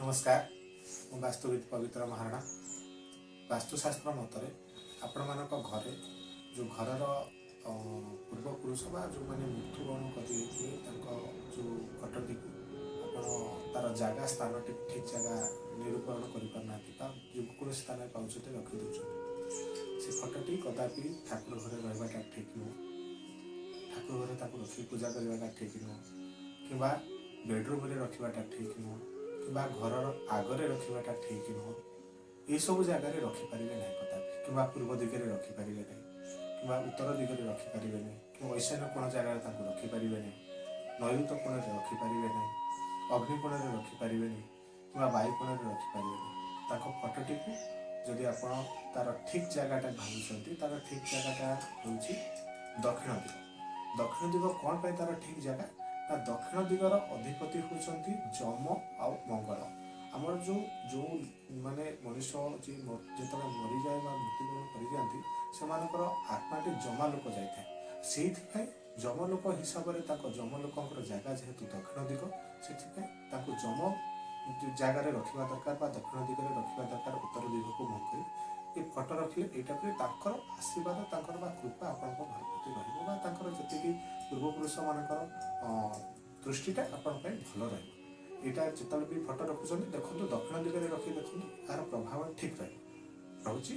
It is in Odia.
ନମସ୍କାର, ମୁଁ ବାସ୍ତୁବିଦ ପବିତ୍ର ମହାରଣା। ବାସ୍ତୁଶାସ୍ତ୍ର ମତରେ ଆପଣମାନଙ୍କ ଘରେ ଯେଉଁ ଘରର ପୂର୍ବପୁରୁଷ ବା ଯେଉଁମାନେ ମୃତ୍ୟୁବରଣ କରିଯାଇଥିବେ, ତାଙ୍କ ଯେଉଁ ଫଟୋଟିକୁ ଆପଣ ତାର ଜାଗା, ସ୍ଥାନଟି ଠିକ୍ ଜାଗା ନିରୂପଣ କରିପାରୁନାହାନ୍ତି ବା ଯେକୌଣସି ସ୍ଥାନରେ ପାଉଛନ୍ତି ରଖିଦେଉଛନ୍ତି, ସେ ଫଟୋଟି କଦାପି ଠାକୁର ଘରେ ରହିବାଟା ଠିକ୍ ନୁହଁ। ଠାକୁର ଘରେ ତାକୁ ରଖି ପୂଜା କରିବାଟା ଠିକ୍ ନୁହଁ କିମ୍ବା ବେଡ଼ରୁମ୍ରେ ରଖିବାଟା ଠିକ୍ ନୁହଁ କିମ୍ବା ଘରର ଆଗରେ ରଖିବାଟା ଠିକ୍ ନୁହଁ। ଏସବୁ ଜାଗାରେ ରଖିପାରିବେ ନାହିଁ କଦାପି। କିମ୍ବା ପୂର୍ବ ଦିଗରେ ରଖିପାରିବେ ନାହିଁ କିମ୍ବା ଉତ୍ତର ଦିଗରେ ରଖିପାରିବେ ନାହିଁ କିମ୍ବା ଐଶାନ୍ୟ କୋଣ ଜାଗାରେ ତାଙ୍କୁ ରଖିପାରିବେ ନାହିଁ, ନୈଋତ କୋଣରେ ରଖିପାରିବେ ନାହିଁ, ଅଗ୍ନି କୋଣରେ ରଖିପାରିବେନି କିମ୍ବା ବାୟୁ କୋଣରେ ରଖିପାରିବେନି। ତାଙ୍କ ଫଟୋଟିକୁ ଯଦି ଆପଣ ତାର ଠିକ୍ ଜାଗାଟା ଭାବୁଛନ୍ତି, ତାର ଠିକ୍ ଜାଗାଟା ହେଉଛି ଦକ୍ଷିଣ ଦିଗ। ଦକ୍ଷିଣ ଦିଗ କ'ଣ ପାଇଁ ତାର ଠିକ୍ ଜାଗା ନା, ଦକ୍ଷିଣ ଦିଗର ଅଧିପତି ହେଉଛନ୍ତି ଯମ ଆଉ ମଙ୍ଗଳ। ଆମର ଯେଉଁ ଯେଉଁ ମାନେ ମଣିଷ ଯିଏ ଯେତେବେଳେ ମରିଯାଏ ବା ମୃତ୍ୟୁବରଣ କରିଯାଆନ୍ତି, ସେମାନଙ୍କର ଆତ୍ମାଟି ଯମାଲୋକ ଯାଇଥାଏ। ସେଇଥିପାଇଁ ଯମଲୋକ ହିସାବରେ ତାଙ୍କ ଯମଲୋକଙ୍କର ଜାଗା ଯେହେତୁ ଦକ୍ଷିଣ ଦିଗ, ସେଥିପାଇଁ ତାଙ୍କୁ ଯମ ଜାଗାରେ ରଖିବା ଦରକାର ବା ଦକ୍ଷିଣ ଦିଗରେ ରଖିବା ଦରକାର। ଉତ୍ତର ଦିଗକୁ ମୁହଁ କରି ଏ ଫଟୋ ରଖିଲେ ଏଇଟା ପରେ ତାଙ୍କର ଆଶୀର୍ବାଦ, ତାଙ୍କର ବା କୃପା ଆପଣଙ୍କ ଘର ପ୍ରତି ରହିବ ବା ତାଙ୍କର ଯେତିକି ପୂର୍ବପୁରୁଷମାନଙ୍କର ଦୃଷ୍ଟିଟା ଆପଣଙ୍କ ପାଇଁ ଭଲ ରହିବ। ଏଇଟା ଯେତେବେଳେ ବି ଫଟୋ ରଖୁଛନ୍ତି, ଦେଖନ୍ତୁ, ଦକ୍ଷିଣ ଦିଗରେ ରଖି ଦେଖନ୍ତୁ, ଏହାର ପ୍ରଭାବ ଠିକ୍ ରହିବ। ରହୁଛି।